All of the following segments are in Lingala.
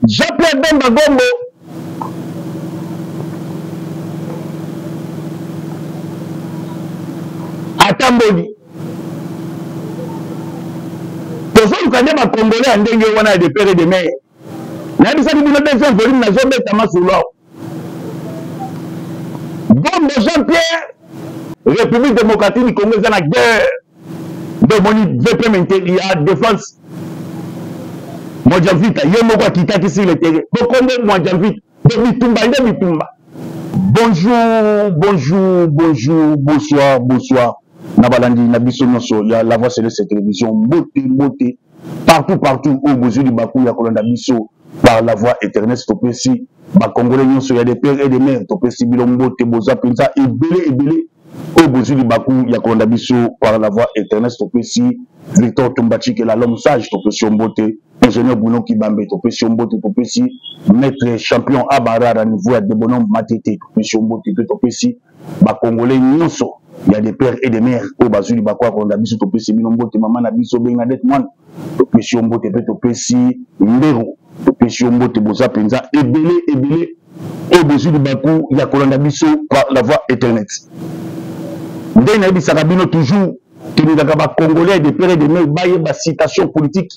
Jean-Pierre Bemba Gombo atamboli. Tozoluka nde ba Congolais ya ndenge wana ya de père et de mère. Nayebisaki bino deuxième volume nazobeta masolo awa. Gombo Jean-Pierre, République démocratique du Congo eza na guerre. Nde omoni VPM ya défense Mwadiamvita ye moko akitaki sur le terrain. Bokombo Mwadiamvita de bitumba nde bitumba. Bonjour, bonjour, bonjour, bonsoir, bonsoir. Na balandi na biso nyonso ya La Voix Céleste Télévision, mbote, mbote, partout, partout oyo bozwi libaku ya kolanda biso par la voix éternelle, topesi ba Congolais nyonso ya des pères et des mères, topesi bino mbote, boza mpenza ebele ebele oyo bozwi libaku ya kolanda biso par la voix éternelle, topesi Victor Tumba Tshikela, l'homme sage, topesi yo mbote, ingénieur Bruno Kibambe, topesi yo mbote, topesi maître champion Abarara niveau ya Debonhomme Matete, topesi yo mbote, mpe topesi ba Congolais nyonso ya des pères et des mères oyo bazwi libaku ya kolanda biso, topesi bino mbote, mama na biso Bernadette Mwana, topesi yo mbote, mpe topesi Mbero, topesi yo mbote, boza mpenza ebele ebele oyo bozwi libaku ya kolanda biso par la voie internet. Nde nayebisaka bino toujours, tolingaka ba Congolais de père et de mère bayeba situation politique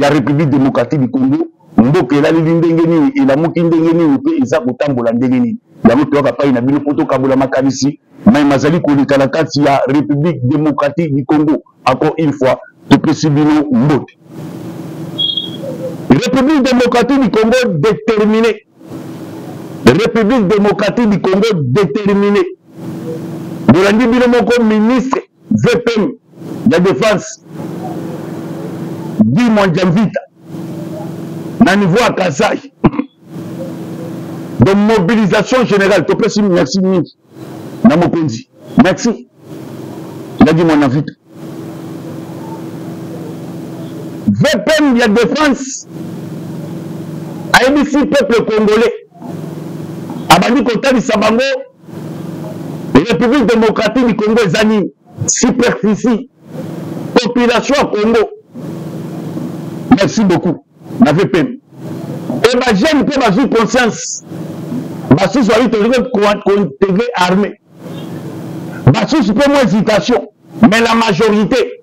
ya République démocratique du Congo, mboka elaleli ndenge nini, elamuki ndenge nini, mpe eza kotambola ndenge nini. Yango toyaka pai na bino mpo tokabola makanisi mai mazali koleka na kati ya République démocratique du Congo. Encore une fois, topesi bino mbote. République démocratique du Congo déterminée. République démocratique du Congo déterminée. Bolandi bino moko ministre VPM ya défense Guy Mwadiamvita na niveau ya Kasai. De mobilisation générale, topesi merci mingi na mokonzi. Merci. Na Guy Mwadiamvita. VPM ya défense ayebisi peuple congolais, abandi kotalisa bango République démocratique du Congo eza nini, superficie, population ya Congo. Merci beaucoup na VPM. Et ba jeunes mpe bazwi conscience, basusu bayi tolingi kointegre armée, basusu mpe mwa hésitation, mais la majorité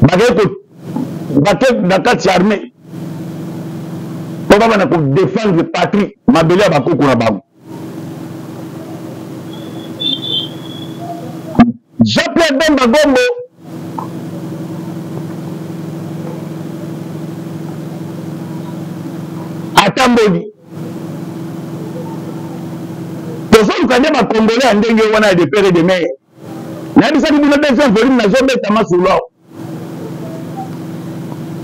bakei bake na kati ya armée mpo babanda kodefendre patrie, mabele ya bakoko na bango. Jean-Pierre Bemba Gombo atamboli. Tozoluka nde ba Congolais ya ndenge wana ya de père et de mère. Nayebisaki bino deuxième volume nazobeta masolo awa.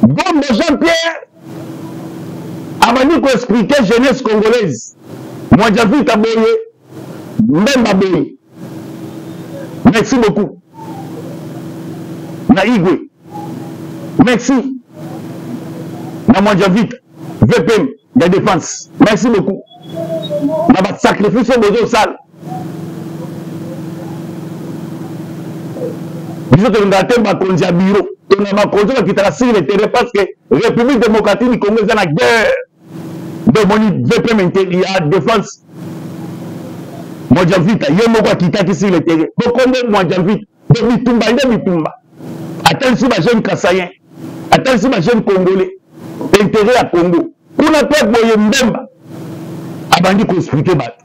Gombo Jean-Pierre abandi koexplike jeunesse congolaise, Mwadiamvita boye, Mbemba boye. Merci beaucoup na Igwe, merci na Mwadiamvita VPM ya défense, merci beaucoup na ba sacrifice oyo bozosala. Biso tolingaka te bakonzi ya bureau, tolingaka bakonzi oyo bakitaka sur le terrain, parce que République démocratique du Congo eza na guerre. Nde omoni VPM ya défense Mwadiamvita ye moko akitaki sur le terrain. Bokombo Mwadiamvita de bitumba nde bitumba, atalisi ba jeunes kasaïens, atalisi ba jeunes congolais intérêt ya Congo. Kuna mpe boye Mbemba abandi koexplike bato,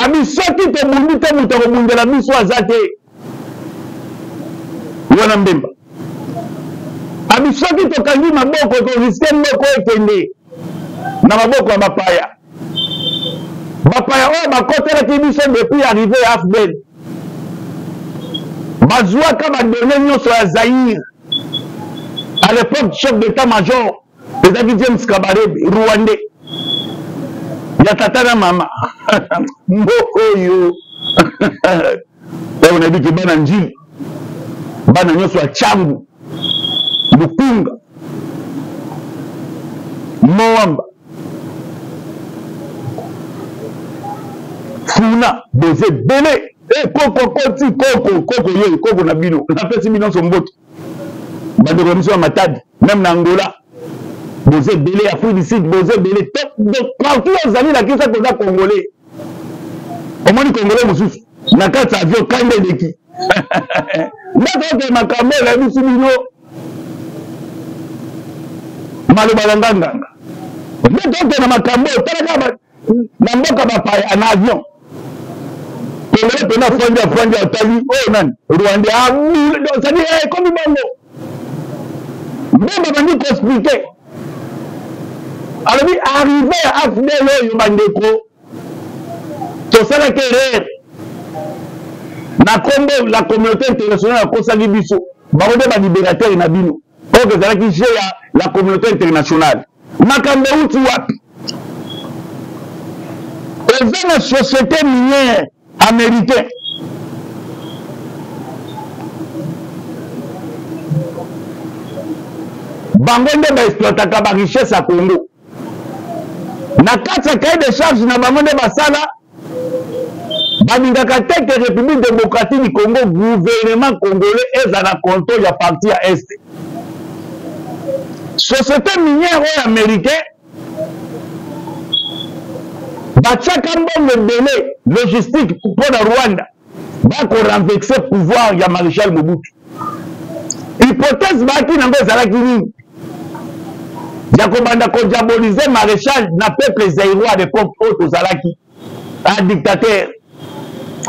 abi soki tobundi te moto akobundela biso aza te. Wana Mbemba abi soki tokangi maboko toriske moko ekende na maboko ya bapaya, bapaya oyo bakotelaki biso depuis arrivée ya AFDL, bazwaka badonne nyonso ya Zaïre. À l'époque, chef d'état-major ezalaki James Kabarebe, Rwandais ya tata na mama. Mboka oyo oyo nayebi ke bana Njili, bana nyonso ya Tshangu, Lukunga, Moamba, Funa, boza ebele. Koko koti koko koko ye koko na bino, napesi bino nyonso mbote, bandeko na biso ya Matadi, même na Angola. Boza ebele Afrique du Sud, boza ebele partout ozali, lakisa koza congolais. Omoni congolais mosusu na kati ya avion, kanda eleki ndako oke makambo elabisi bino maloba na nga nganga ndeko oke na makambo oyo talaka na mboka bapaya na avion congolais mpena afandi afandi atali oyo nani rwandais cestadire ekomi bongo nde babandi koexplike alobi arrive ya afdl oyo bandeko tosalaki erreur na kombo la communauté internationale akosaki biso bango nde balibérateur na bino oyo ezalaki jeu ya la communauté internationale. Makambo euti wapi? Eza na société minière américain bango nde baexploitaka barichesse ya Congo na kati ya cahier de charge na bango nde basala balingaka te ke République démocratique du Congo, gouvernement congolais eza na contrôle ya partie ya Est. Société minière oyo américain batiaka mbongo ebele logistique mpo na Rwanda bakorenverse pouvoir ya Maréchal Mobutu. Hypothèse bayaki nango ezalaki nini? Ya kobanda kodiabolize Maréchal na peuple zaïrois à l'époque oyo tozalaki a dictateur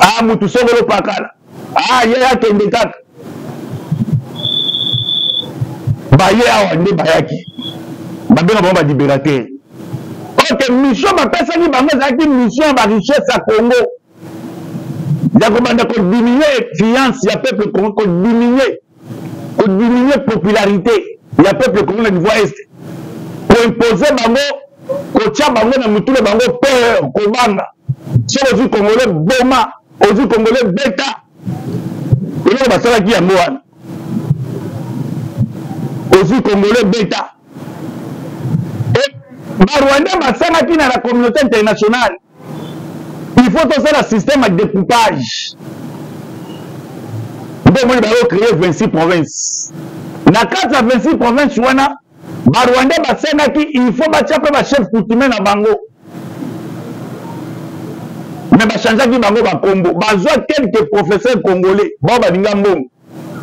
a mutu songolo pakala a ye akende kaka baye awa nde bayaki babenga bango balibérateur. Ok, mission bapesaki bango ezalaki mission ya barichesse ya Congo, ya kobanda kodiminue influence ya peuple Congo, kodiminue popularité ya peuple Congo na niveau est, koimpose bango, kotya bango na mitu na bango peur, kobanga. Soki ozwi congolais boma, ozwi congolais beta. Eloko basalaki yango wana, ozwi congolais beta. Barwandais basangaki na la communauté internationale, il faut tosala système ya découpage. Nde omoni bayo créer 26 provinces. Na kati ya 26 provinces wana, barwandais basengaki il faut batia mpe bachef coutumier na bango, me bachangeaki bango bakombo, bazwa quelques professeurs congolais bao balinga mbongo,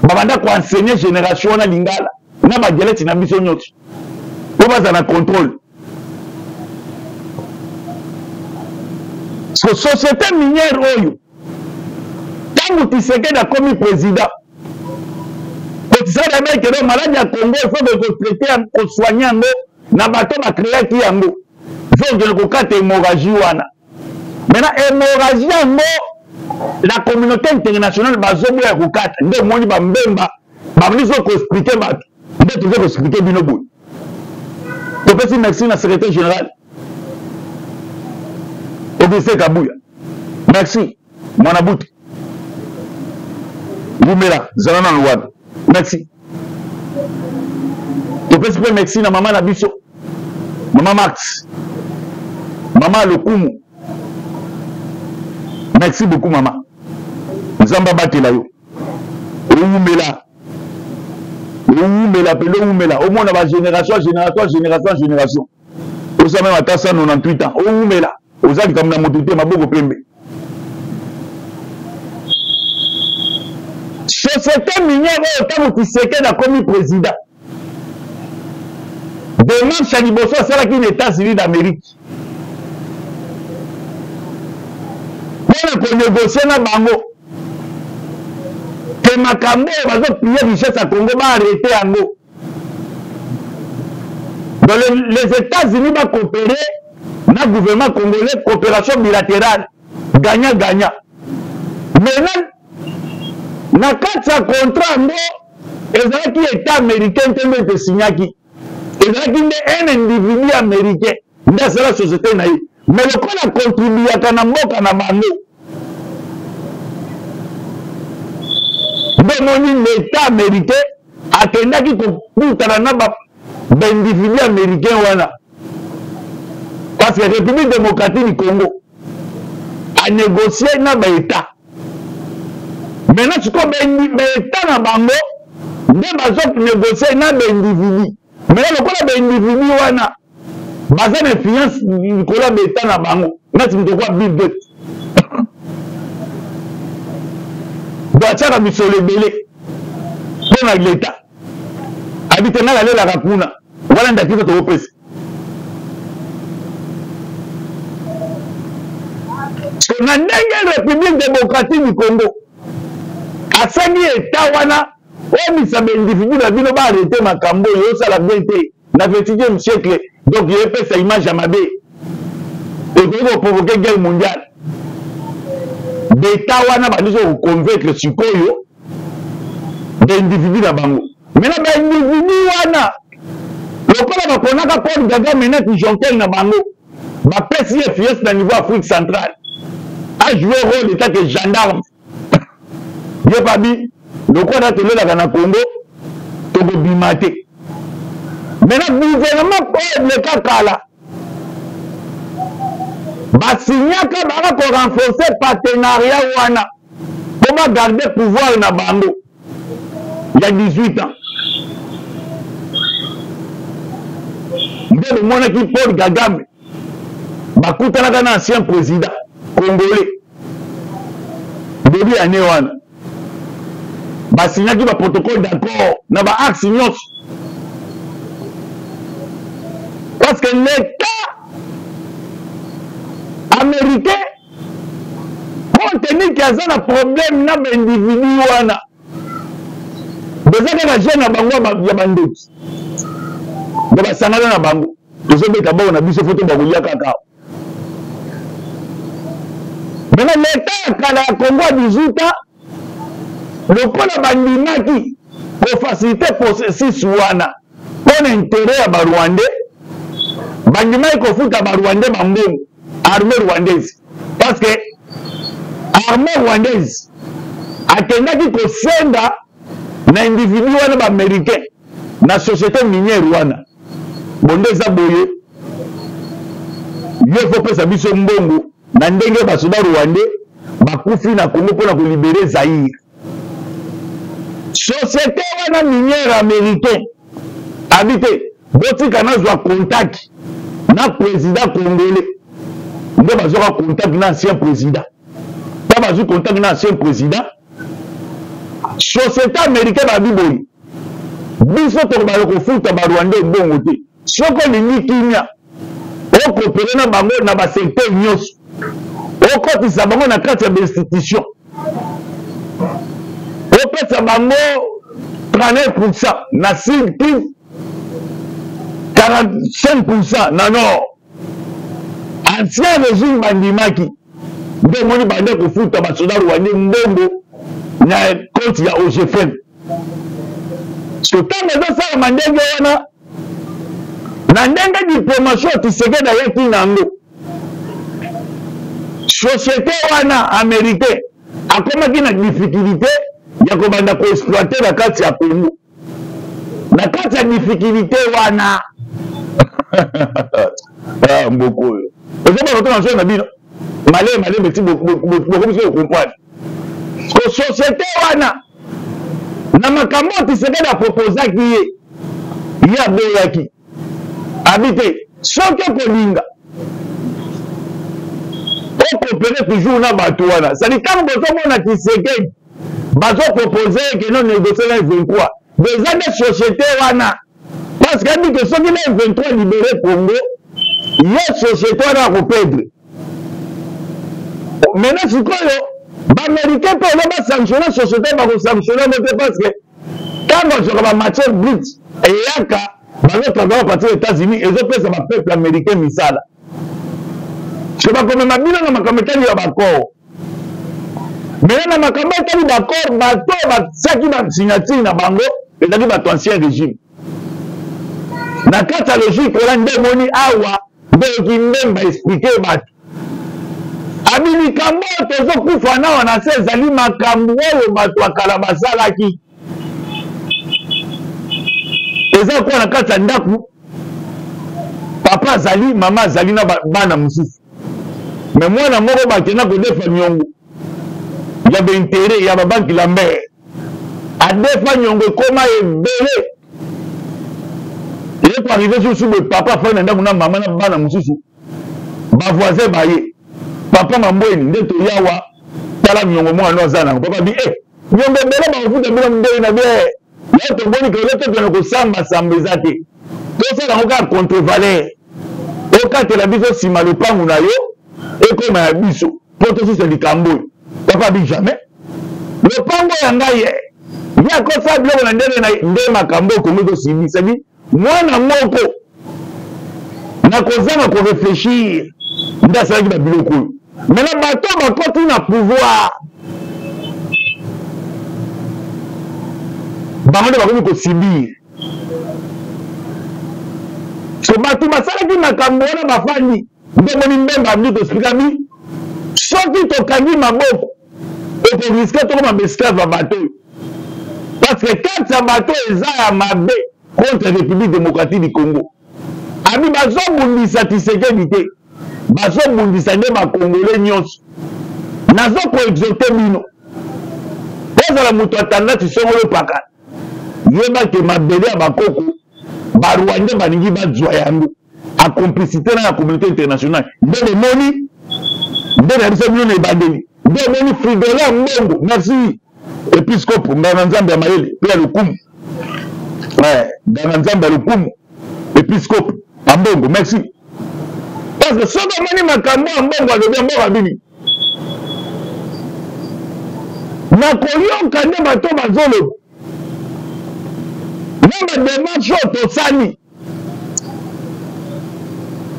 babanda koenseigner génération wana lingala na badialecte na biso nyonso mpo bazala na contrôle. So société minière oyo, ntango Tshisekedi akomi président, kotisaka bekelo maladi ya Congo, il faut kotraite, kosoigne yango na bato bakreaki yango, il faut okende kokata hémorragie wana. Maintenant hémorragie yango, la communauté internationale bazoboya kokata. Nde omoni bambemba babandi so koexplike bato, nde toza koexplike bino boye. Topesi merci na secrétaire général Augustin Kabuya, merci mwana butu, wumela, zala nanu wana, merci. Topesi mpe merci na mama na biso, mama Max, mama lokumu, merci beaucoup mama, Nzambe abatela yo, owumela, owumela mpenza, owumela, omona bagénération génération génération génération, oza meme ata 198 ans, owumela, oza likambo na motu te, maboko pembe. Société minière oyo, ntango Tshisekedi akomi président, démarche ya liboso asalaki na États-Unis d'Amérique mpona konégocie na bango ke makambo oyo bazopille richesse ya Congo, baarrete yango. Donc les États-Unis bacoopere na gouvernement congolais, coopération bilatérale gagnant gagnant. Maintenant na kati ya contrat yango, ezalaki état américain te nde tesignaki, ezalaki nde un individu américain nde asala société na ye, mais lokola contribuaka na mboka na bango, nde omoni l'état américain akendaki kokutana na baindividu américain wana, parce que République démocratique du Congo anégocie na baétat. Maintenant sikoyo baétat na bango nde bazonégocie na baindividu. Mais lokola baindividu wana baza na influence likolo ya baetat na bango, neti moto okwa Bill Gates bo atiaka misolo ebele mpo na leta, abi te ngai nalelaka kuna wana, ndakisa tokopesa so na ndenge République démocratique du Congo asengi eta wana oyebisa baindividu na bino baarrete makambo oyo osala bien te na 21e siècle. Donc yepesa image ya mabe, ekoki koprovoke guerre mondiale. Beta wana bandisi koconvaincre sikoyo baindividu na bango. Maintenant baindividu wana lokola baponaka Paul Kagame neti jonkel na bango, bapesi ye fiese na niveau Afrique centrale ajoue rôle etant que gendarme. Ye babi lokola tolelaka na Congo, tokobima te. Maintenant gouvernement oyo eleka kala basignaka baka korenforce partenariat wana mpo bagarde pouvoir na bango ya 18 ans. Nde bomonaki Paul Kagame bakutanaka na ancien président congolais début année wana, basignaki baprotocole d'accord na baaxe nyonso, parce que l'État américain, compte tenu ke aza na problème na baindividu wana, boza kaka jeune na bango ya bandoki nde basangana na bango, tozobeta bango na biso foto bakolia kaka. Maintenant l'État ya kala ya Congo ya 18 ans, lokola bandimaki kofacilite processus wana mpo na intérêt ya barwandais, bandimaki kofuta barwandais bambongo, armée rwandaise, parce que armée rwandaise akendaki kosenga na individu wana baaméricain na société minière wana, bonde eza boye, yo fopesa biso mbongo na ndenge basoda rwandais bakufi na Congo mpona kolibere Zaire. Société wana minière américain abi te, botika nazwa contact na président congolais. Nde bazwaka contact na ancien président. Mpo bazwi contact na ancien président, société américain babi boye, biso tokobaka kofuta barwandais bongo te. Soki olingi kimia, okopere na bango na basecteur nyonso, okotisa bango na kati ya bainstitution, opesa bango 39% na Sud Kivu, 45% na Nord. Ancien régime bandimaki, nde omoni banda kofuta basoda rwandais mbongo na compte ya OGFM. So ntango ezosalama ndenge wana, na ndenge diplomatie ya Tshisekedi ayaki na yango, société wana américain akomaki na difficulté ya kobanda koexploite na kati ya Congo. Na kati ya difficulté wana, ah, mboko oyo eza bakoto na nzoto na bino malembe malembe ti bokomisi kocomprendre ko société wana na makambo oyo Tshisekedi aproposaki ye, ye aboyaki, abi te, soki okolinga okopere toujours na bato wana sadi. Ntango bozomona Tshisekedi bazopropose eke no négocie na 23, eza nde société wana, parce que abi ke soki na 23 libere Congo, ye société wana akoperdre. Maintenant sikoyo baaméricain mpe oyo basanctionne société, bakosanctionne yango te, parce que ntango azwaka bamatière brute eyaka bazotravaille partir ya États-Unis, ezopesa bapeuple américain misala. So bakomema bino na makambo etali ya baccord. Maintenant na makambo etali baccord, bato oyo batiaki basignature na bango ezalaki bato ancien régime. Na kati ya logique wana nde emoni awa nde oyoki Mbemba explike bato, abi likambo oyo tozokufa nawa na se ezali makambo oyo bato ya kala basalaki. Eza kuwa na kati ya ndako, papa azali, mama azali na bana mosusu, me mwana moko bakenda kodefa niongo ya baintere ya babanki Lambert, adefa niongo ekoma ebele. Ekoarrive susu boye, papa afandi na ndako na mama na bana mosusu, bavoisin baye, papa Mambweni nde toyawa, tala miongo mwana no aza nango. Papa bi eh, miongo ebele bakofuta bino ndenge na bien ya tomoni ke ole tokende kosambasamba eza te, tosala yango kaka contre valeur, okatela biso nsima lopangu na yo ekoma ya biso mpo tosusa likambo oyo. Papa bi jamais lopango ya ngai ye ye akosala biloko na ndenge na nde makambo oyo Kongo tosibi, cestadire mwana moko na kozanga koreflechir nde asalaki babiloko oyo. Maintenant bato bakoti na pouvoir, bango nde bakomi kosibir. So bato basalaki makambo wana bafandi nde omoni Mbemba abandi koexplika bi soki tokangi maboko okoriske tokoma baesclave ya bato oyo, parce que kati ya bato eza ya mabe contre République démocratique du Congo. Abi bazobundisa Tshisekedi te, bazobundisa nde bakongole nyonso. Nazo koexote bino, ozala moto atanda tisongolo pakala, yeba ke mabele ya bakoko barwandais balingi bazwa yango en complicité na la communauté internationale. Nde bomoni nde na biso bino na ebandeli, nde omoni Fridolin Mbongo, merci episcope nganga nzambe ya mayele mpe ya lokumu, nganga nzambe ya lokumu episcope Ambongo, merci. Parce que soki omoni makambo ya Mbongo alobi, Ambongo abini nakoyoka nde bato bazoloba na bademarche oyo tosali,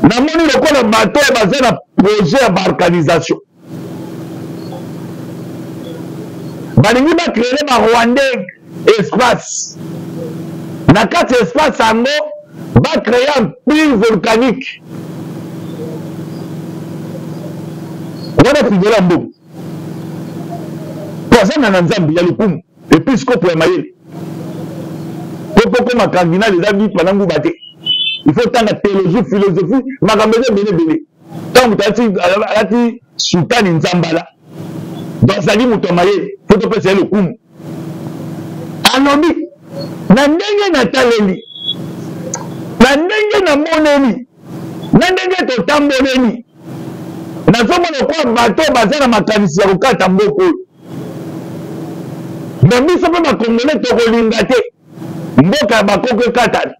namoni lokola bato oyo baza na projet ya balkanisation, balingi bacrele barwandais espace, na kati ya espace yango bacreye empire volcanique wana. Fidela Mbongo po aza na nzambe ya lokumu, episkopo ya mayele, po pokoma cardinal eza bipa na nguba te, il faut tanga théologie, philosophie, makambo eza ebele ebele. Ntango moto alati sultani nzambala, donc azali moto ya mayele, fo topesa ye lokumu. Alobi na ndenge nataleli, na ndenge namoneli, na ndenge totamboleli, nazomona lokola bato baza na makanisi ya kokata mboka oyo. Na biso mpe bakongole tokolinga te mboka ya bakoko ekatana,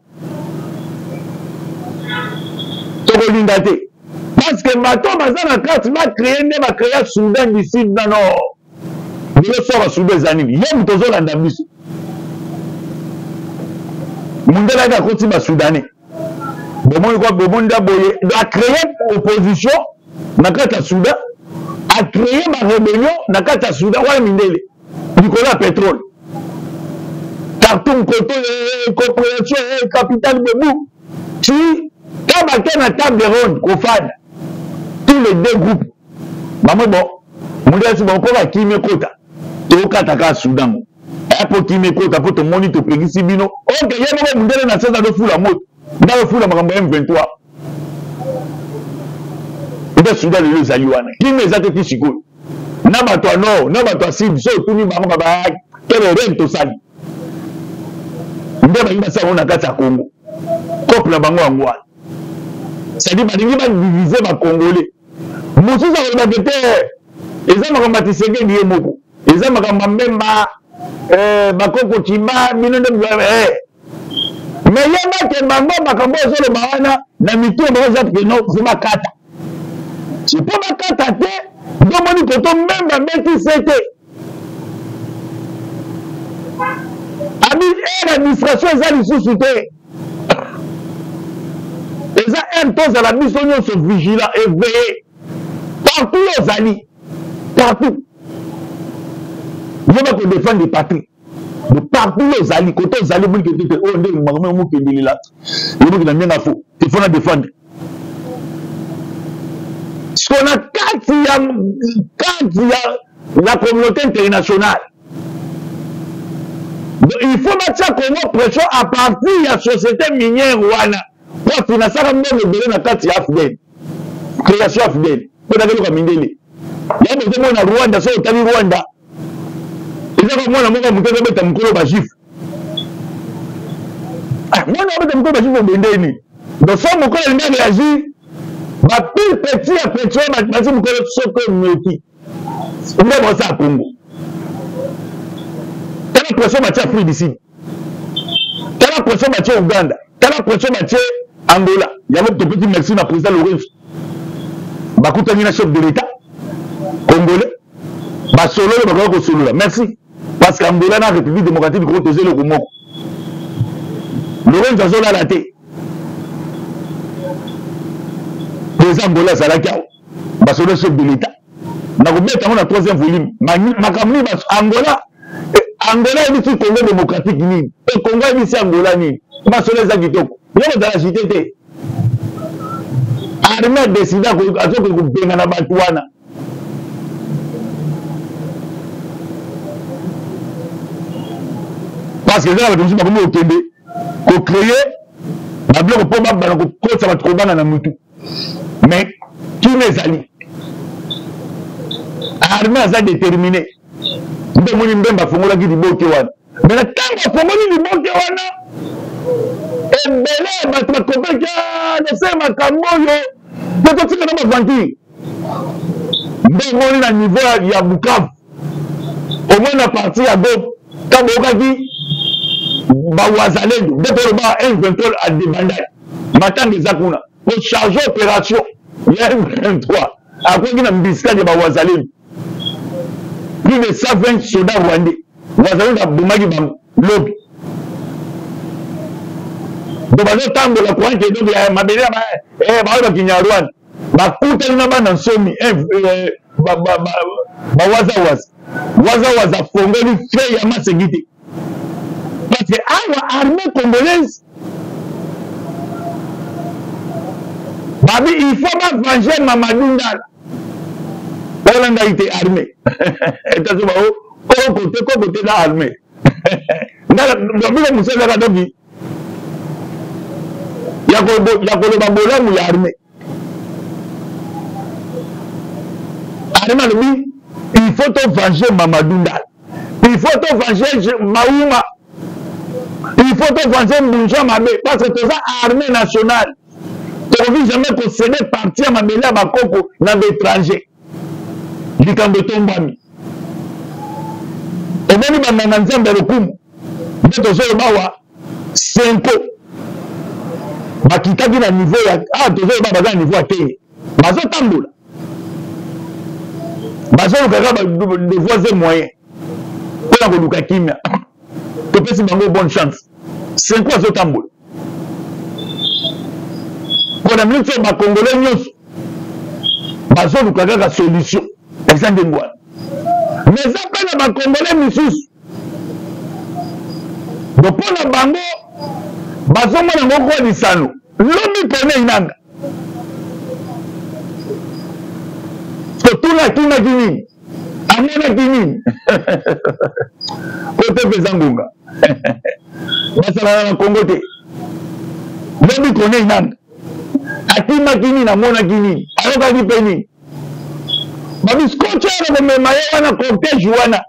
tokolinga te, parce que bato baza na kati bacreye nde bacrea Soudan du Sud na nord. Lelo sort ya Soudan eza nini? Ye moto ozolanda biso, mundele ayaki akoti basoudanais, bomoni kwa bomoni nda boye acreye opposition na kati ya Soudan, acreye barébellion na kati ya Soudan wana, mindele likolo ya pétrole. Khartoum koto compréhension capitale bobu ti ka bake na table ronde kofanda tous les deux groupes bango bon mondele asi bango mpo bakimi ekota, tokata kaka Soudan ngo mpo kimi ekota, mpo tomoni topekisi bino. Ok, ye moko mondele na sasa azofula moto nde azofula makambo ya M23 nde Soudan lelo ezali wana, kimi eza te ti sikoyo. Na bato ya nord na bato ya sud, so otuni bango baba quelle erreur tosali, nde balingi basala yango na kati ya Congo, cope na bango yango wana, c'est-à-dire balingi badivise bacongolais. Mosusu akolobaka te eza makambo ya Tshisekedi ye moko, eza makambo ya Mbemba, bakoko Tshiba bino nde mais yeba ke bango makambo oyo ozoloba wana na mitu na bango eza ke non, fo bakata, mpo bakata te. Nde omoni koto Mbemba abeti sete abi ere administration eza lisusu te, eza ere tozala biso nyonso vigilant, éveillé partout ozali, partout yeba kodefendre patrie de partout ozali, kote ozali omoni kete te oyo nde makambo yango mokendelela yomoki na ndenge afo te fo na défendre siko na kati ya la communauté internationale. Donc il faut batia Congo pression à partir ya société minière wana po afinasaka mbongo ebele na kati ya AFDL, création AFDL mpo na keloka mindele yango ozomona Rwanda. Soki otali Rwanda, eza kaka mwana moko ya moke azobeta mokolo bajuif. Ah, mwana abeta mokolo bajuif obende nini? Donc so mokolo alingi areagir, bapire petit ya petit wana bati mokolo soki omeki nde bakosala Congo. Tala pression batie Afrique du Sud, tala pression batie Ouganda, tala pression batie Angola. Yango topesi merci na président Lorenzo, bakutani na chef de l'État congolais, basololi, bakoki kosolola. Merci, parce que Angola na République démocratique du Congo toza eloko moko. Lorenzo azolala te, président Angola azalaki awa, basolo chef de l'État. Nakobeta yango na troisième volume. Makambo nini Angola, Angola ayebisi Congo démocratique nini, e Congo ayebisi Angola nini? Masolo eza kitoko, yo kozala agité te. Armée adécide azokoki kobengana bato wana. Parce que eza na bato mosusu bakomi kokende kocreye babiloko mpo babanda kokotisa bato kobanga na mutu, mais kino ezali armée aza déterminé. Nde omoni Mbemba afongolaki liboke wana. Mais na ntango afongoli liboke wana, ebele ya bato bakopaki nose makambo oyo mpo totika na baventure. Nde omoni na niveau ya Bukavu, omoni na parti ya Goma, ntango oyokaki bawazalendo nde toloba M23 adebandaki matanga eza kuna kocharge opération ya M23, akwaki na mbiskade ya bawazalendo, plus de 120 soldats rwandais. Wazalendo abomaki bango lobi. Donc bazotambola courant ke donc ya mabele ya baoyo bakinyarwanda bakutani na bana nsomi bawazawaza wazawaza, afongoli fe ya maseki te, parce que awa armée congolaise babi il faut bavenger Mamadou Ndala. Wana ngai te, armée etazo bao koko te, koko te na armée ndala babilo mosusu ezaka doki ya koloba bolamu ya armée. Armée alobi il faut to venger Mamadou Ndala, il faut to venger Mauma, il faut to venger Mbunja mabe, parce que toza armée nationale, tokoki jamais kocede parti ya mabele ya bakoko na baétranger. Likambo etombwami, omoni banganga nzambe ya lokumu nde tozoloba awa, senko bakitaki na niveau ya awa, tozoloba baza na niveau ya te, bazotambola, bazoluka kaka de voies et moyens mpona koluka kimia. Topesi bango bonne chance. Senko azotambola mpona miniti oyo, bakongole nyonso bazoluka kaka solution, eza ndenge wana. Mais eza mpe na bakongole misusu, bo mpo na bango bazomona yango kwa lisano. Lobi pene inanga kotuna, atunaki nini, amonaki nini? Kote mpe eza ngonga basalaka na Kongo te. Lobi kone inanga akimaki nini, amonaki nini, ayokaki mpe nini? Babiskoci wana komema ye wana, cortège wana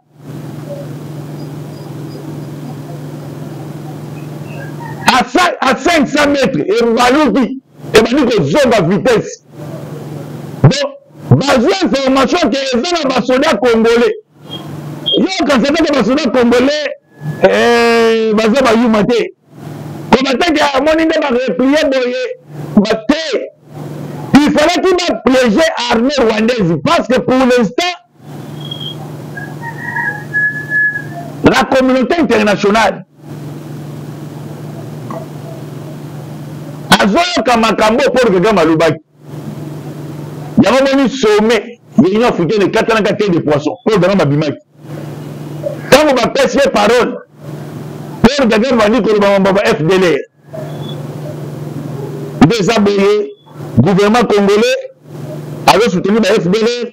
à 500 mètres ebaluki, ebandi kozonga vitesse. Donc bazwi information ke eza na basoda congolais. Yo kanisa kaka basoda congolais baza bayuma te, kobateke amoni nde bareplie boye bate. Il fallait qu'il bapiéger armée rwandaise, parce que pour l'instant la communauté internationale azoyoka makambo Paul Kagame alobaki. Yango moni sommet ya Union africaine ekatanaka te de poisson. Paul Kagame abimaki ntango bapesi ye parole, Paul Kagame bandi koloba mambo ya FDLR nde eza boye, gouvernement congolais azosoutenir ba FDLR,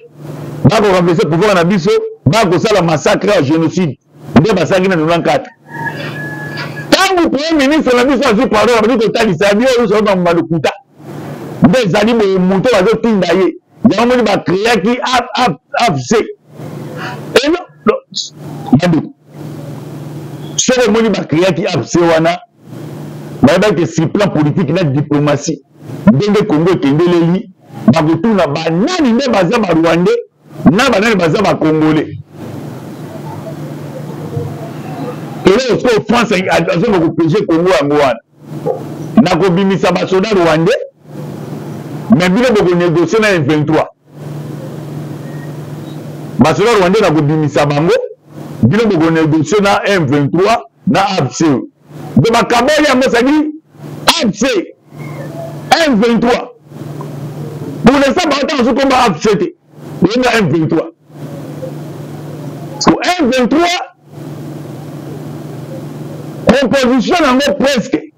bakoremplace pouvoir na biso, bakosala massacre ya génocide nde basalaki na 94. Ntango premier ministre na biso azwi parole, abandi kotalisa bio nyonso oyo bamoma lokuta nde ezali boye, moto bazotinda ye. Yango moni bacréaki AFC eno. Bandeko, soki omoni bacréaki AFC wana, Bayebaki ke sur plan politique na diplomatie, ndenge Congo ekendeleli, bakotuna banani nde baza ba Rwandais na banani baza ba Congolais. Eloko sikoyo France azonga kopiege Congo yango wana na kobimisa basoda rwandais, mais bino bokonegocie na M23. Basoda rwandais na kobimisa bango, bino bokonegocie na M23 na AFC. Donc bakaboli yango, c'est-à-dire AFC M23. Pour l'instant baotanga soki komba AFC te, oyenga M23. So M23 composition yango presque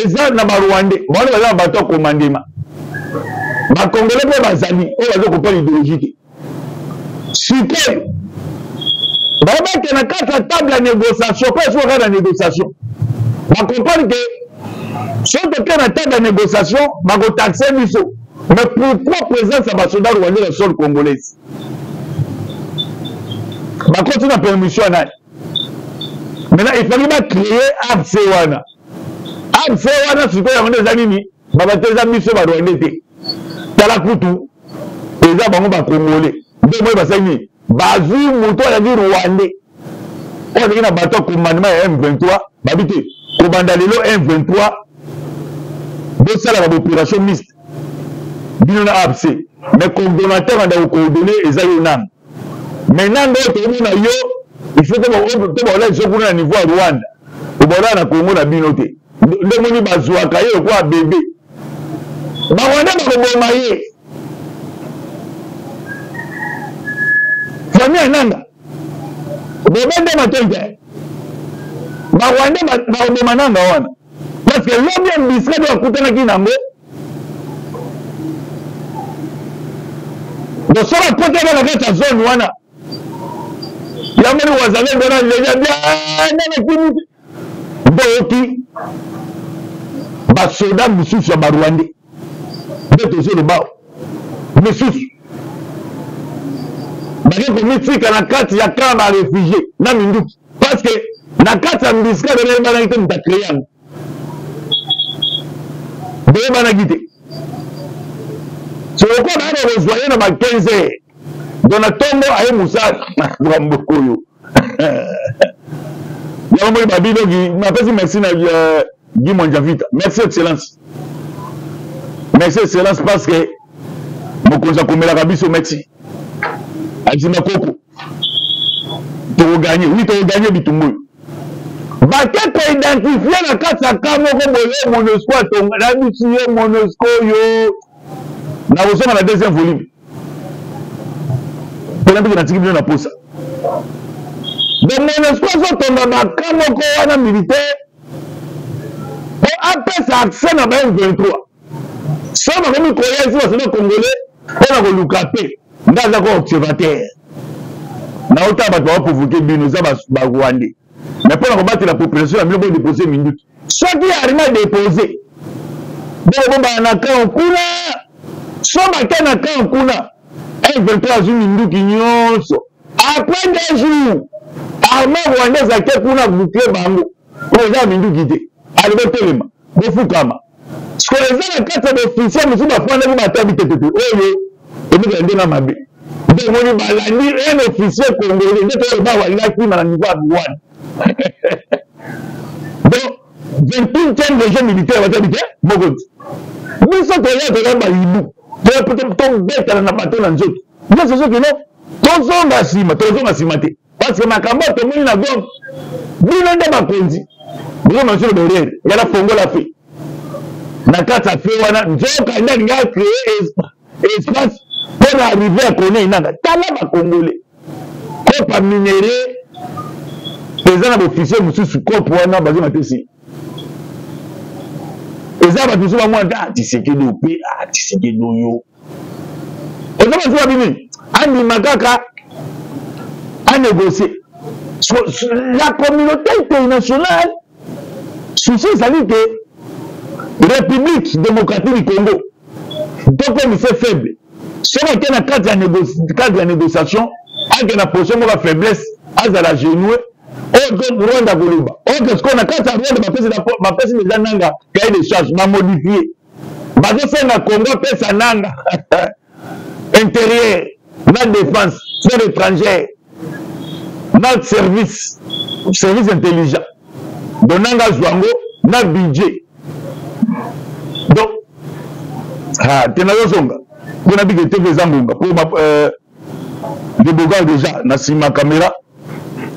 eza na barwandais, bango baza na bato ya komandema, bakongole mpe bazali oyo baza kopala idéologie te. Sikoyo bayebake na kati ya table ya négociation, mpo esuka kaka na négociation, bacomprendre ke soki toke na table ya négociation bakotaxe biso. Mais pourquoi présence ya basoda rwandais na sol congolaise? Bakoti na permission ya nani? Maintenant il fallait bacréer afc wana. Afc wana sikoyo yango nde eza nini? Babato eza biso barwandais te, tala kutu eza bango bakongole nde moi basali nini? Bazwi moto azalaki rwandais oyo azalaki na bato ya commandement ya M23, babi te kobanda lelo M23 bosalaka baopération mixte bino na AFC, mais coordonnateur anda kocoordonne eza yo nanga. Mais nanga oyo tokomona yo, il faut tobaola biso kuna na niveau ya Rwanda, tobaola na Congo na bino te. Nde moni bazwaka ye lokola bebe, barwanda bakoboma ye. Famille ya nanga bobe nde matoi te, barwanda bakoboma nanga wana, parce que lobi embuscade akutanaki nango. Donc soki akotaka na kati ya zone wana, yango ni wazalendo wana leja bien nakimi nde oyoki basoda mosusu ya barwandais nde tozoloba misusu bake komitika na kati ya camp ba réfugie na minduki, parce que na kati ya mbisika benayebanaki te moto acreye yango, boyebanaki te. Soko bana kozwa ye na ba 15 heures, donc na ntongo aye mosala na mboka oyo yango moni babi. Donc napesi merci na Guy Mwanjavita, merci excellence, merci excellence, parce que mokonzi akomelaka biso. Merci andima koko tokoganye, oui, tokoganye bitumbu oyo. Bake koidentifie na kati ya ka moko boye Monusco atonga na biso ye Monusco oyo nakozonga na deuxième volume mpona mbiki natiki bino na posa. Donc Monusco azotonga baka moko wana militaire mpo apesa accès na ba M23 so bakomi koya esi basoda congolais mpo na koluka mpe nde aza ko observateur na otala bato baprovoke bino eza barwandais, mais mpo na kobatela population na bino bodepose minduki. Soki arme adepose, bokobombana na camp kuna. So bake na camp kuna, M23 azwi minduki nyonso. Après 2 jours arme rwandaise ake kuna boucle bango oyo eza minduki te, ale botelema bofukama. Sikoyo eza na kati ya baofficier mosusu bafandaki batabi tetete oyo emekaka ndenge mabe, nde omoni balandi un officier congolais nde toyo bawalaki na niveau ya Rwanda. Donc 21e région militaire batabi te mokonzi biso toya toza bayibu tobetana na bato na nzoto nyonso. Soki no tozonga nsima, tozonga nsima te, parce que makambo oyo tomoni na Goma, bino nde bakonzi bozoma biso berere yana fongola fe na kati ya fe wana. Nzoka nde alingi acree espace mpo na arrive ya Corneille Nanga. Tala bakongole kopa minere eza na baofficier mosusu kope wana bazonga te si eza bato mosusu bamwana te. Ah, Tshisekedi ope, ah, Tshisekedi oyo oza mosusu babimi andima kaka anégocie. La communauté internationale souci ezali ke République démocratique du Congo tokomise faible. Soki ake na kati ya cadre ya négociation, ake na position moko ya faiblesse, azala genoue. Oyo Rwanda koloba oke sikoyo na kati ya Rwanda bapesi deja Nanga cahier de charge, bamodifie, bazosenga Congo apesa Nanga intérieur na défense, affaires étrangères na service intelligent. Donc Nanga azwa yango na budget. Donc ah, te nazozonga mpo na bike tv eza ngonga mpo le bogar déjà na nsima caméra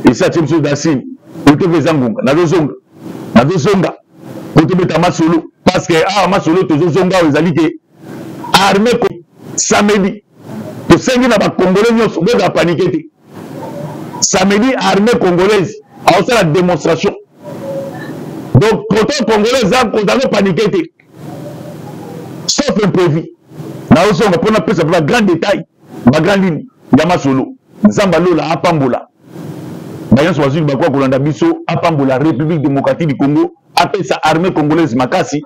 esi atie biso dasine oyo tv eza ngonga. Nazozonga mpo tobeta masolo, parce que awa masolo tozozonga awa ezali ke armée samedi, tosengi na bacongolais nyonso bozala paniquer te. Samedi, armée congolaise aosala démonstration. Donc côté congolais eza kozala paniquer te, sauf imprévu. Naozonga mpo napesa mpe bagrand détail, bagrand ligne ya masolo. Nzambe alola apambola banyonso bazwi bakoka kolanda biso, apambola République démocratique du Congo, apesa armée congolaise makasi,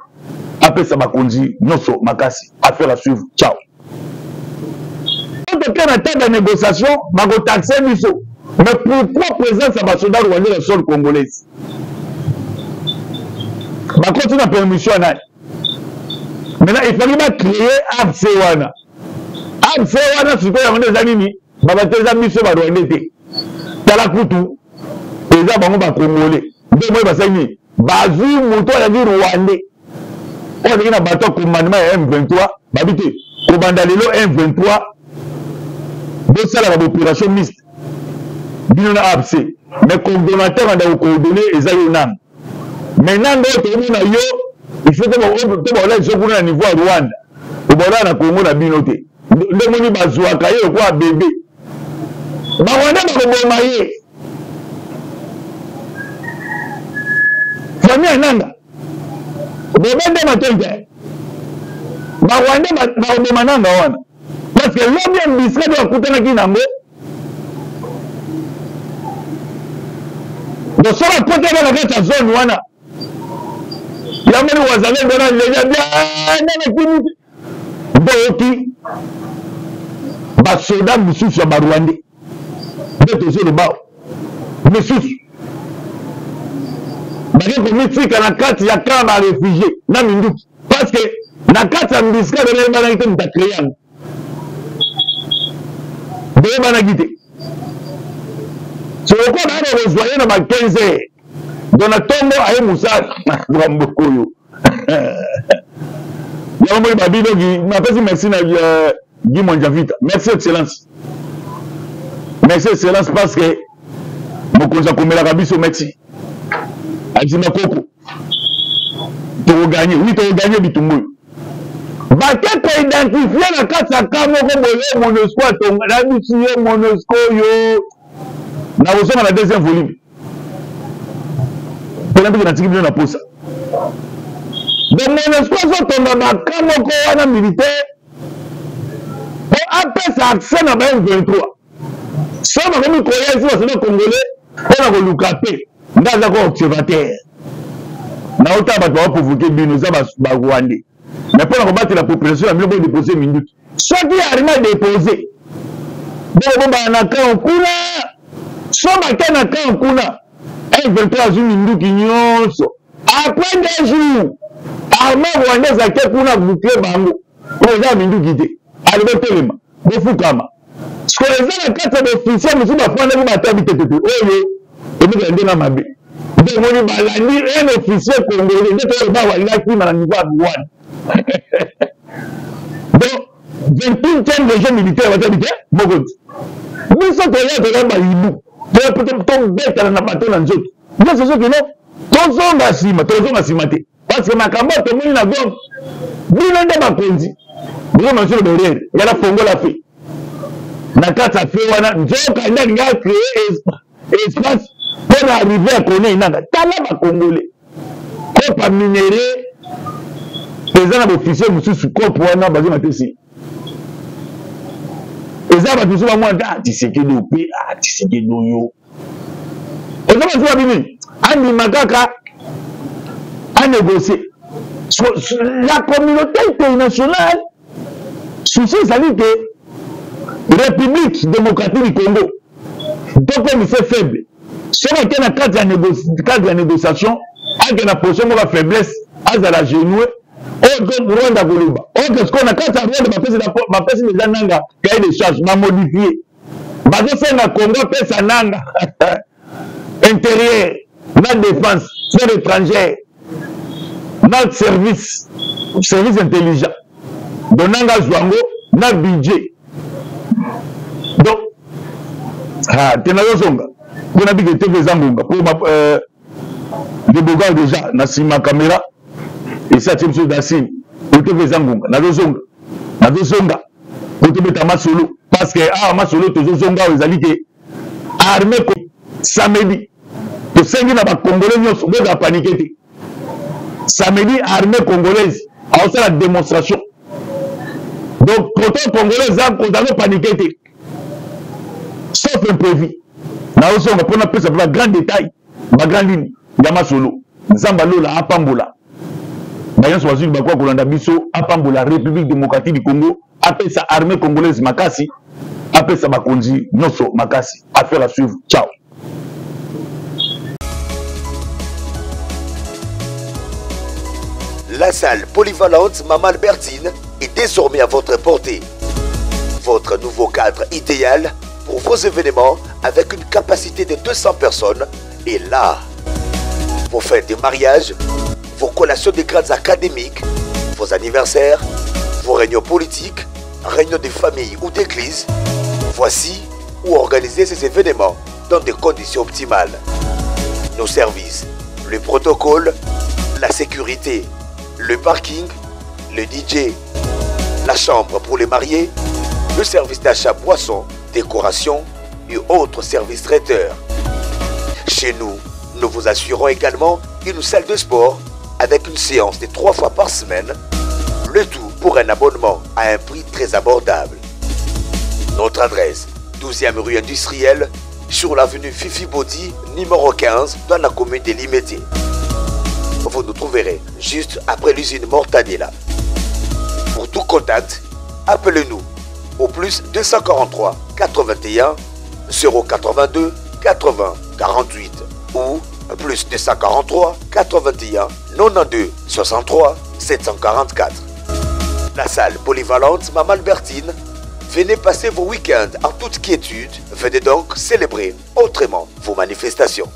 apesa bakonzi nyonso makasi. Affaire à suivre, ciao. Toke na table ya négociation, bakotaxe biso. Mais pourquoi présence ya basoda rwandais na sol congolaise? Bakoti na permission ya nani? Maintenant il fallait bacréer AFC wana. AFC wana sikoyo yango nde eza nini? Babato eza biso barwandais te, tala kutu eza bango bacongolais nde moi basali nini? Bazwi moto azalaki rwandais oyo azalaki na bato ya commandement ya M23. Babi te, kobanda lelo M23 bosalaka baopération mixte bino na AFC, mais coordonnateur anda kocoordonne eza yo Nanga. Mais Nanga oyo tokomona yo, il faut tobaola biso kuna na niveau ya Rwanda, obaola na Congo na bino te. Nde moni bazwaka ye lokola bebe, barwanda bakoboma ye. Famille ya Nanga bebe nde matoi te, barwanda bakoboma Nanga wana, parce que lobi embuscade akutanaki nango. Donc soki akotaka na kati ya zone wana, yango ni wazalendo wana leja biananakimi nde oyoki basoda mosusu ya barwandais nde tozoloba misusu bake komitika na kati ya camp ba réfugié na minduki, parce que na kati ya embuscade oyebanaki te moto acrée yango, boyebanaki te. Soko bana kozwa ye na ba 15 heures, donc na ntongo aye mosala na mboka oyo yango moi babi. Donc napesi merci na Guy Mwanjavita, merci excellence, merci excellence, parce que mokonzi akomelaka biso. Merci azima koko, tokoganye, oui, tokoganye bitumbu oyo. Bake koidentifie na kati ya ka moko boye MONUSCO atonga na biso ye MONUSCO oyo. Nakozonga na deuxième volume mpona mbiki natiki bino na posa. Donc MONUSCO azotonga baka moko wana militaire mpo apesa accès na ba M23 so bakomi koya esi basoda congolais mpo na koluka pe nde aza ko observateur naotala bato baprovoke bino eza barwandais, mais mpo na kobatela population na bino bodepose minduki. Soki arme adepose, bokobobana na camp kuna. So bake na camp kuna, M23 azwi minduki nyonso. Après 2 jours, arme rwandaise ake kuna, boucle bango po eza minduki te. Ale botelema, bofukama. Sikoyo eza na kati ya baofficier mosusu bafandaki batabi tetete oyo ebikela ndenge mabe. Nde omoni balandi un officier congolais nde toyo bawalaki na niveau ya Rwanda. Donc 21e région militaire batabi te mokonzi biso toya toya bayibu tobetana na bato na nzoto nyonso. Soki no tozonga nsima, tozonga nsima te, parce que makambo oyo tomoni na Goma, bino nde bakonzi bozoma biso berere yala fongola fe na kati ya fe wana. Nzoka nde alingi acree espace mpo na arrive ya Corneille Nanga. Tala bacongolais, cope ya minerai eza na baofficier mosusu, cope wana bazonga te. Si eza bato mosusu bamona te, ah, Tshisekedi ope, ah, Tshisekedi oyo oza mosusu babimi andima kaka anégocie la communauté internationale. Souci ezali ke République démocratique du Congo tokomisa faible. Soki ake na kati ya cadre ya négociation, ake na position moko ya faiblesse, azala genoue oyo Rwanda koloba oke. Sikoyo na kati ya Rwanda bapesi deja Nanga cahier de charge, bamodifie, bazosenga Congo apesa Nanga intérieur na défense, affaires étrangères na service intelligent. Donc Nanga azwa yango na budget. Donc ah, te nazozonga mpo na bike te, eza ngonga mpo le Bogard déjà na nsima caméra esi atie biso na signe oyo te, eza ngonga. Nazozonga po tobeta masolo, parce que awa masolo tozozonga awa ezali ke armée samedi, tosengi na bacongolais nyonso bozala paniquer te. Samedi, armée congolaise aosala démonstration. Donc côté congolais eza kozala paniquer te, sauf imprévu. Naozonga mpo napesa mpe bagrand détail, bagrand ligne ya masolo. Nzambe alola apambola banyonso bazwi bakoka kolanda biso, apambola République démocratique du Congo, apesa armée congolaise makasi, apesa bakonzi nyonso makasi. Affaire à suivre, ciao. La salle polyvalente Maman Albertine est désormais à votre portée. Votre nouveau cadre idéal pour vos événements avec une capacité de 200 personnes est là. Vos fêtes de mariage, vos collations de grades académiques, vos anniversaires, vos réunions politiques, réunions de famille ou d'église, voici où organiser ces événements dans des conditions optimales. Nos services, le protocole, la sécurité, le parking, le DJ, la chambre pour les mariés, le service d'achat boisson, décoration et autres services traiteurs. Chez nous, nous vous assurons également une salle de sport avec une séance de trois fois par semaine, le tout pour un abonnement à un prix très abordable. Notre adresse, 12e rue industrielle, sur l'avenue Fifi Bodi, numéro 15, dans la commune de Limete. Vous nous trouverez juste après l'usine Mortadella. Pour tout contact, appelez-nous au plus 243 81 082 80 48 ou plus 243 81 92 63 744. La salle polyvalente Maman Albertine. Venez passer vos week-ends en toute quiétude. Venez donc célébrer autrement vos manifestations.